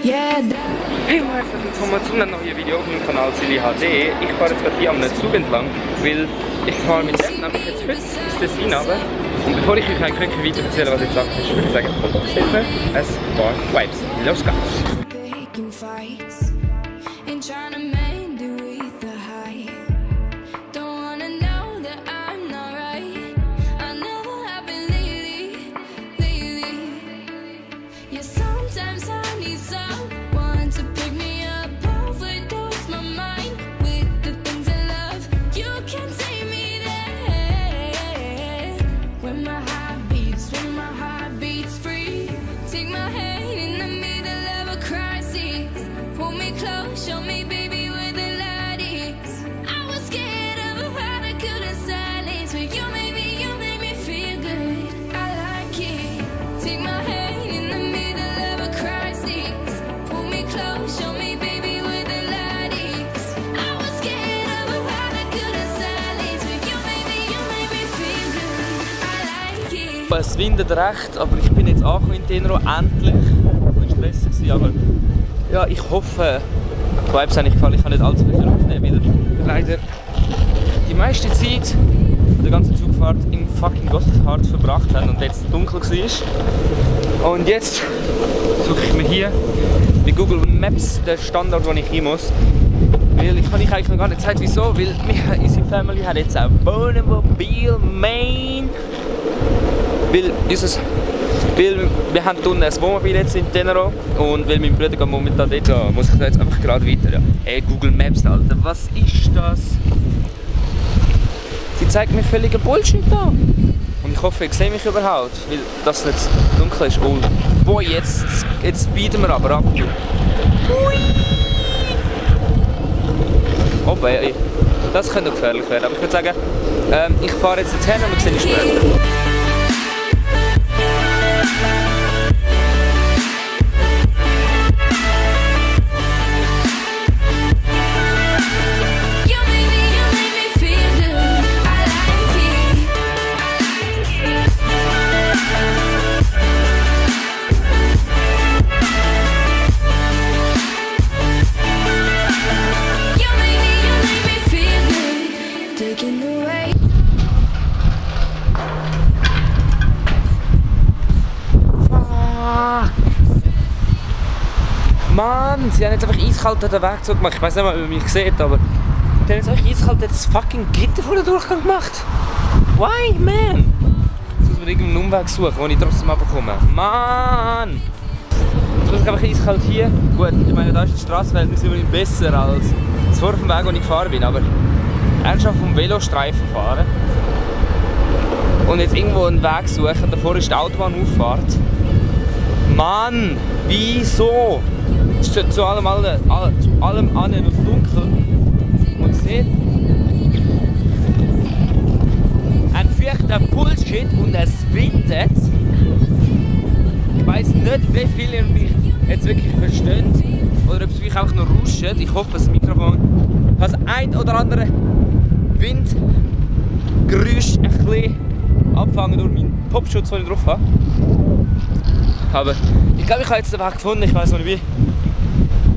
Hey und herzlich willkommen zu einem neuen Video auf meinem Kanal Silly HD. Ich fahre jetzt gerade hier am Zug entlang, weil ich fahre mit dem nämlich jetzt heute ins Tessin runter. Und bevor ich euch eigentlich wirklich weiter erzähle, was jetzt Sache ist, würde ich sagen, kommt es mir ein paar Vibes. Los geht's! Es windet recht, aber ich bin jetzt angekommen in Tenero, endlich. Es war stressig, aber ja, ich hoffe, die Vibes haben euch gefallen. Ich kann nicht allzu viel aufnehmen, weil leider die meiste Zeit der ganzen Zugfahrt im fucking Gotthard verbracht haben und jetzt dunkel war. Und jetzt suche ich mir hier bei Google Maps den Standort, wo ich hin muss. Weil ich kann euch eigentlich noch gar nicht sagen, wieso, weil unsere Family hat jetzt auch Wohnmobil, Main. Weil wir haben unten ein Wohnmobil jetzt in Tenero und weil mein Bruder momentan dort gehen, muss ich da jetzt einfach gerade weiter. Ja. Ey, Google Maps, Alter, was ist das? Sie zeigt mir völligen Bullshit an. Und ich hoffe, ich sehe mich überhaupt, weil das nicht dunkel ist. Oh, boy, jetzt bieten wir aber ab. Hui! Oh, ey, das könnte gefährlich werden. Aber ich würde sagen, ich fahre jetzt hin und wir sehen uns später. Mann, sie haben jetzt einfach eiskalt den Weg zugemacht. Ich weiß nicht mal, ob ihr mich seht, aber die haben jetzt einfach eiskalt das fucking Gitter vor den Durchgang gemacht. Why, man? Jetzt muss man irgendeinen Umweg suchen, den ich trotzdem abbekomme. Mann! Jetzt muss ich einfach eiskalt hier. Gut, ich meine, da ist das Strassenverhältnis immerhin besser als das vor dem Weg, wo ich gefahren bin, aber ernsthaft vom Velostreifen fahren und jetzt irgendwo einen Weg suchen, davor ist die Autobahnauffahrt. Mann, wieso? Es ist zu allem an und dunkel. Und seht, ein fürchter Bullshit und es windet. Ich weiss nicht, wie viele mich jetzt wirklich verstehen oder ob es mich auch noch rauscht. Ich hoffe, das Mikrofon das ein oder andere Windgeräusch ein bisschen abfangen durch meinen Popschutz, den ich drauf habe. Aber ich glaube, ich habe jetzt den Weg gefunden, ich weiß noch nicht wie.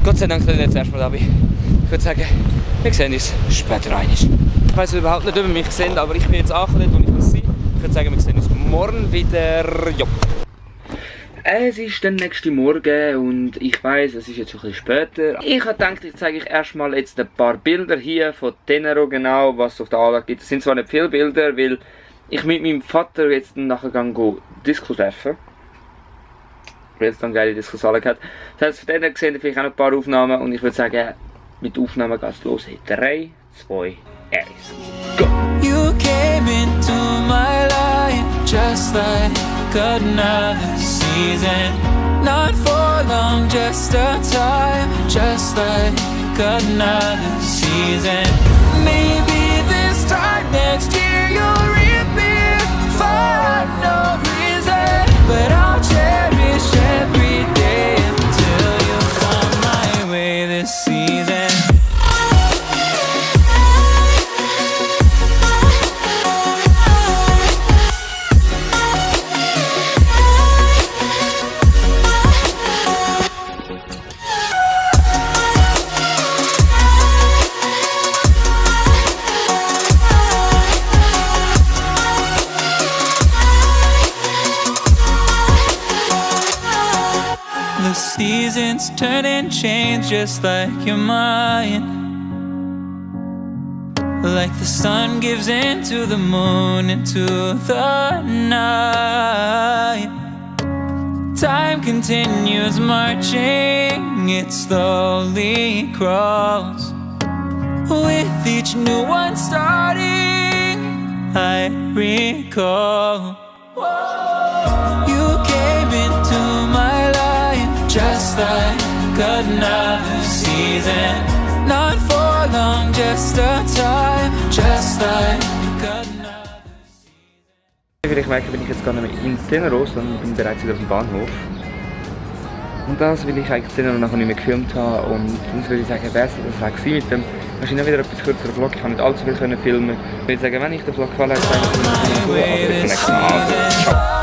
Gott sei Dank, dass ich jetzt erstmal da bin. Ich würde sagen, wir sehen uns später rein. Ich weiß überhaupt nicht, ob ihr mich seht, aber ich bin jetzt angekommen, wo ich muss sein. Ich würde sagen, wir sehen uns morgen wieder. Jo. Es ist der nächste Morgen und ich weiß, es ist jetzt ein bisschen später. Ich habe gedacht, ich zeige euch erstmal jetzt ein paar Bilder hier von Tenero, genau, was es auf der Anlage gibt. Es sind zwar nicht viele Bilder, weil ich mit meinem Vater jetzt nachher Disco treffen. Weil es dann geile Discos alle gehabt. Das heißt, von denen sehen wir vielleicht auch noch ein paar Aufnahmen und ich würde sagen, mit Aufnahmen geht es los. 3, 2, 1, go! You came into my life just like another season. Not for long, just a time, just like another season. Maybe this time next year you'll reappear for no reason, but I'll cherish every day until you come my way this season. seasons turn and change just like your mind. Like the sun gives into the moon, into the night. Time continues marching, it slowly crawls. With each new one starting, I recall. You came into my life just like another season. Not for long, just a time, just like another season. Wie ich merke, bin ich jetzt gar nicht mehr in Teneros, sondern bin bereits wieder auf dem Bahnhof. Und das will ich eigentlich Tenero nachher nicht mehr gefilmt haben. Und sonst würde ich sagen, wäre es das auch gewesen mit dem wahrscheinlich wieder etwas kürzerer Vlog. Ich kann nicht allzu viel filmen. Ich würde sagen, wenn ich den Vlog gefallen hat, dann bis zum nächsten Mal. Also, bis zum nächsten Mal. Also, ciao.